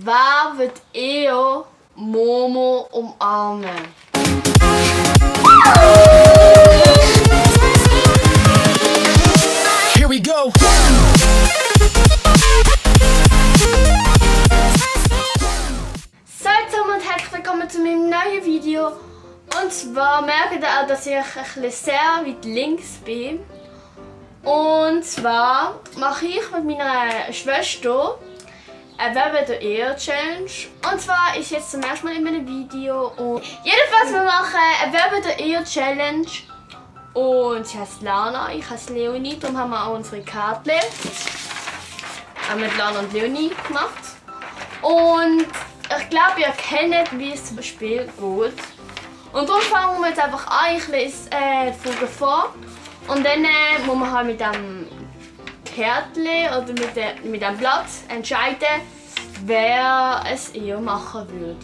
Wer wird eher Momo umarmen? Here we go. Hallo und herzlich willkommen zu meinem neuen Video. Und zwar merkt ihr auch, dass ich ein bisschen sehr weit links bin. Und zwar mache ich mit meiner Schwester eine Wer wird eher Challenge. Und zwar ist jetzt zum ersten Mal in meinem Video. Und jedenfalls wir machen eine Wer wird eher Challenge. Und sie heißt Lana, ich heiße Leonie. Darum haben wir auch unsere Karte mit Lana und Leonie gemacht. Und ich glaube, ihr kennt, wie es zum Spiel geht. Und darum fangen wir jetzt einfach an. Ich lese die Folge vor. Und dann muss man halt mit dem Kärtchen oder mit dem Blatt entscheiden, wer es eher machen würde.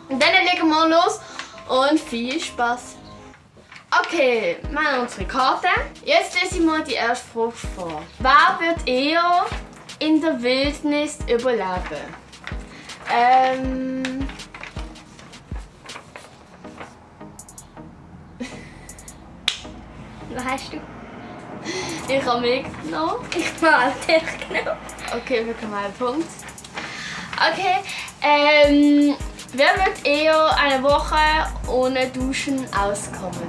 Und dann legen wir los und viel Spaß. Okay, wir haben unsere Karte. Jetzt lese ich mal die erste Frage vor. Wer wird eher in der Wildnis überleben? Was hast du? Ich habe mich genommen. Ich habe dich genommen. Okay, wir bekommen einen Punkt. Okay, wer wird eher eine Woche ohne Duschen auskommen?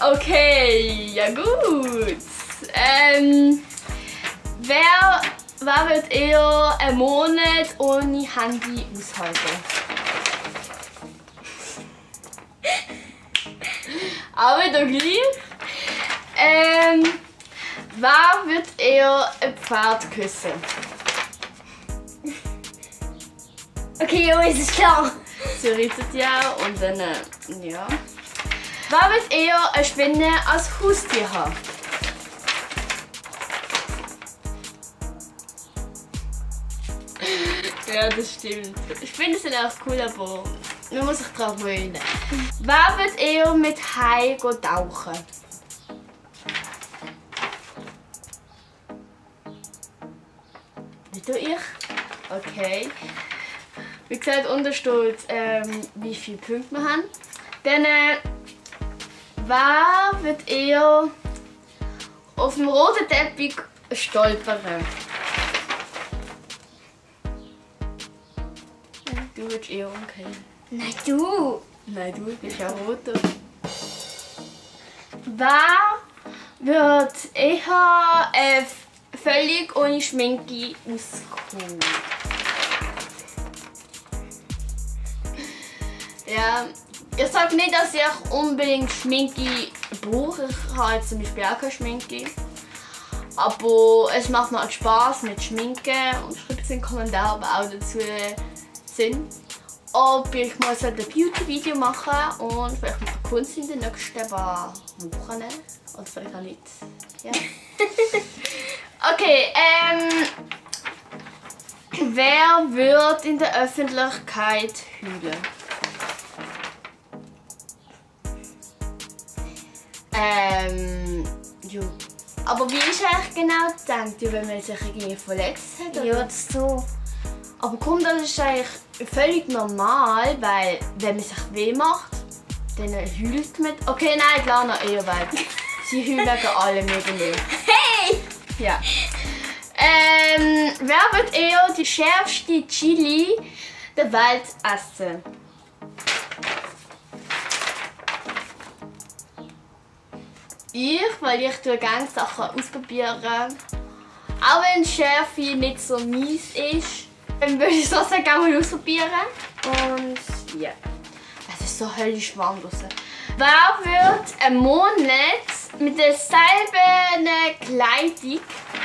Okay, ja gut. Wer wird eher einen Monat ohne Handy aushalten? Auch wieder gleich. Wer wird eher ein Pferd küssen? Okay, jo, ist es klar. Sie reitet ja und dann, ja. Wer wird eher eine Spinne als Haustier haben? Ja, das stimmt. Spinnen sind auch cool, aber man muss sich daran gewöhnen. Wer wird eher mit Hai tauchen? Nicht nur ich. Okay. Wie gesagt, unten steht, wie viele Punkte wir haben. Dann, wer wird eher auf dem roten Teppich stolpern? Du willst eher umgehen. Nein, du. Nein, du bist ja roter. Wer wird eher völlig ohne Schminke auskommen? Ja, ich sage nicht, dass ich unbedingt Schminke brauche. Ich habe jetzt zum Beispiel auch keine Schminke. Aber es macht mir halt Spaß mit Schminken und schreibt es in den Kommentaren, aber auch dazu sind. Ob ich mal so ein Beauty-Video machen und vielleicht mit Kunst in den nächsten paar Wochen. Oder vielleicht auch nicht. Ja. Okay, wer wird in der Öffentlichkeit heulen? Ja. Aber wie ist eigentlich genau gedacht, wenn man sich irgendwie verletzt hat? Oder? Ja, das so. Aber komm, das ist eigentlich völlig normal, weil wenn man sich weh macht, dann heult man. Okay, nein, klar noch eher, weil sie heulen wegen allem irgendwie. Hey! Ja. Wer wird eher die schärfste Chili der Welt essen? Ich, weil ich gerne Sachen ausprobieren. Auch wenn Schärfe nicht so mies ist, dann würde ich es trotzdem gerne mal ausprobieren. Und ja, es ist so höllisch warm draußen. Wer wird einen Monat mit derselben Kleidung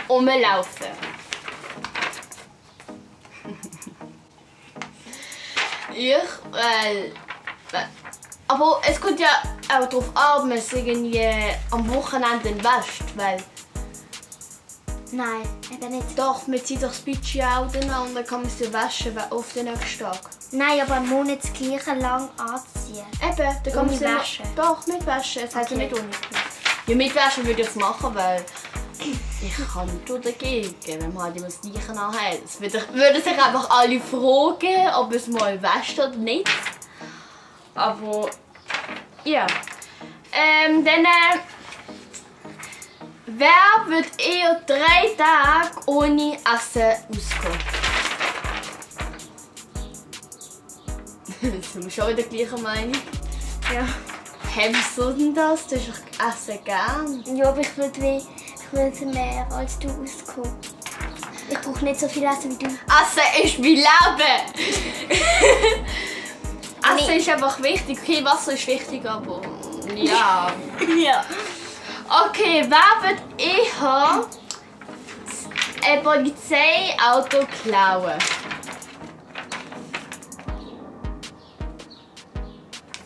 rumlaufen? Ich, weil... Aber es kommt ja auch darauf an, ob man es irgendwie am Wochenende wäscht, weil... Nein, eben nicht. Doch, man zieht doch das Budget auch dann und dann kann man es waschen auf den nächsten Tag. Nein, aber einen Monat das gleiche lang anzuziehen. anziehen. Eben, da kann man Ohne sie immer- waschen? Doch, mit waschen. Es heißt ja Okay. nicht ohne. Ja, mit waschen würde ich es machen, weil ich kann nicht dagegen, wenn man halt immer das Gleiche anhat. Es würden sich einfach alle fragen, ob es mal wäscht oder nicht. Aber ja. Wer wird eher 3 Tage ohne Essen auskommen? Sind wir schon wieder gleicher Meinung? Ja. Hey, wieso denn das? Du hast doch Essen gern. Ja, aber ich würde mehr als du auskommen. Ich brauche nicht so viel Essen wie du. Essen ist mein Leben! Essen ist einfach wichtig. Okay, Wasser ist wichtig, aber ja. Ja. Okay, wer wird eher ein Polizeiauto klauen?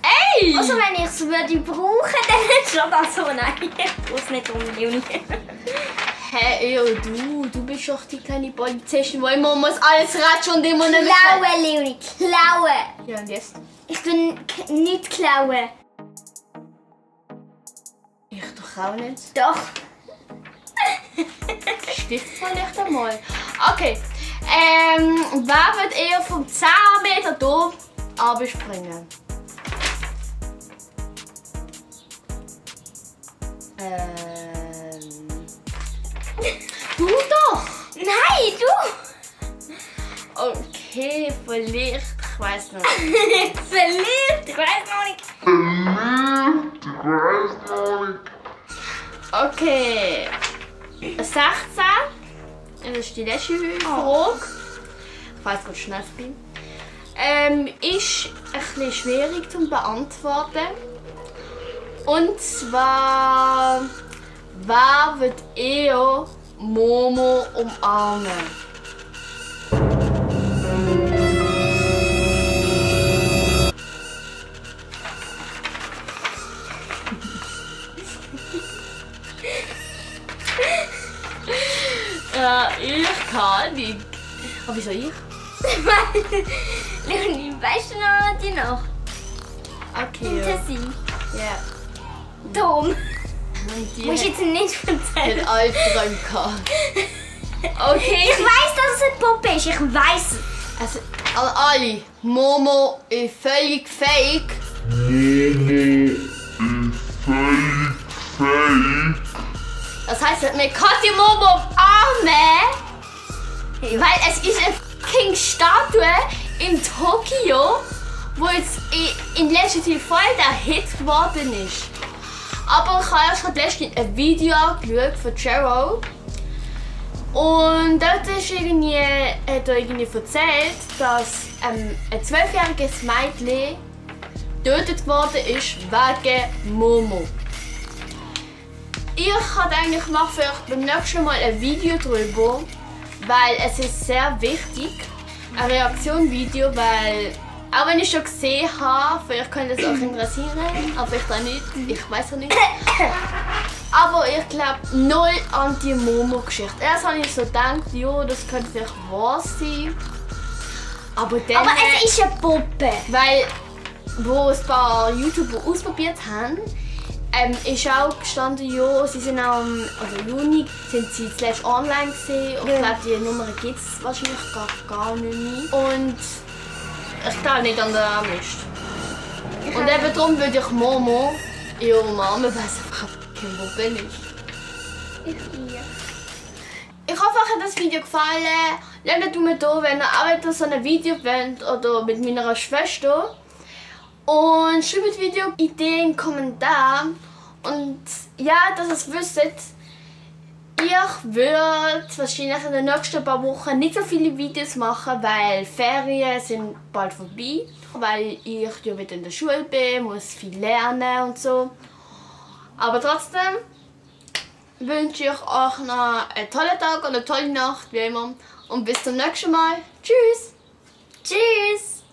Ey! Also wenn ich es würde brauchen, dann schon das so. Nein, ich brauche es nicht um, Leonie. Hey, eher du. Du bist doch die kleine Polizistin, die immer muss alles ratschen und immer nicht Klauen, Leonie, klauen. Ja, und jetzt? Ich bin nicht klauen. Ich doch auch nicht. Doch. Stift vielleicht einmal. Okay. Wer wird eher vom 10 Meter hier abspringen? Du doch! Nein, du. Okay, vielleicht. Ich weiß nicht. Verliebt, ich weiß noch nicht. Okay. 16. Das ist die letzte Frage. Ich weiß gerade schnell bin. Ist ein bisschen schwierig zu beantworten. Und zwar, wer wird eher Momo umarmen? Ja, ich kann nicht. Aber wieso ich? Leonie, weißt du noch die Nacht? Okay. Intensiv. Ja. Tom, Und die musst du jetzt nicht erzählen. hat Albträume gehabt. Okay. Ich weiß, dass es eine Puppe ist. Ich weiß es. Also, an alle. Momo ist völlig fake. Das heisst, man kann die Momo umarmen, weil es ist eine fucking Statue in Tokio, wo jetzt in letzter Zeit voll der Hit geworden ist. Aber ich habe erst gerade letztens ein Video angeschaut von Jero. Und dort ist hat er irgendwie erzählt, dass ein 12-jähriges Mädchen getötet worden ist wegen Momo. Ich habe eigentlich gemacht, vielleicht beim nächsten Mal ein Video darüber, weil es ist sehr wichtig, ein Reaktion-Video, weil auch wenn ich schon gesehen habe, vielleicht könnte es euch interessieren, aber vielleicht auch nicht, ich weiß auch nicht. Aber ich glaube, null an die Momo-Geschichte. Erst habe ich so gedacht, ja, das könnte vielleicht wahr sein. Aber dann... Aber es ist eine Puppe. Weil, wo ein paar YouTuber ausprobiert haben, ist auch gestanden, ja, sie sind auch im Juni sind sie zuletzt online gesehen. Und ich glaube, die Nummer gibt es wahrscheinlich gar nicht mehr. Und ich glaube nicht an der Mist. Und eben darum würde ich Momo eher umarmen, weil es einfach kein Puppe ist. Ich hoffe, euch hat das Video gefallen. Lasst einen Daumen da, wenn ihr auch wieder so ein Video wollt oder mit meiner Schwester. Und schreibt Video-Ideen in den Kommentaren. Und ja, dass ihr es wisst, ich würde wahrscheinlich in den nächsten paar Wochen nicht so viele Videos machen, weil Ferien sind bald vorbei. Weil ich ja wieder in der Schule bin, muss viel lernen und so. Aber trotzdem wünsche ich euch noch einen tollen Tag oder eine tolle Nacht, wie immer. Und bis zum nächsten Mal. Tschüss! Tschüss.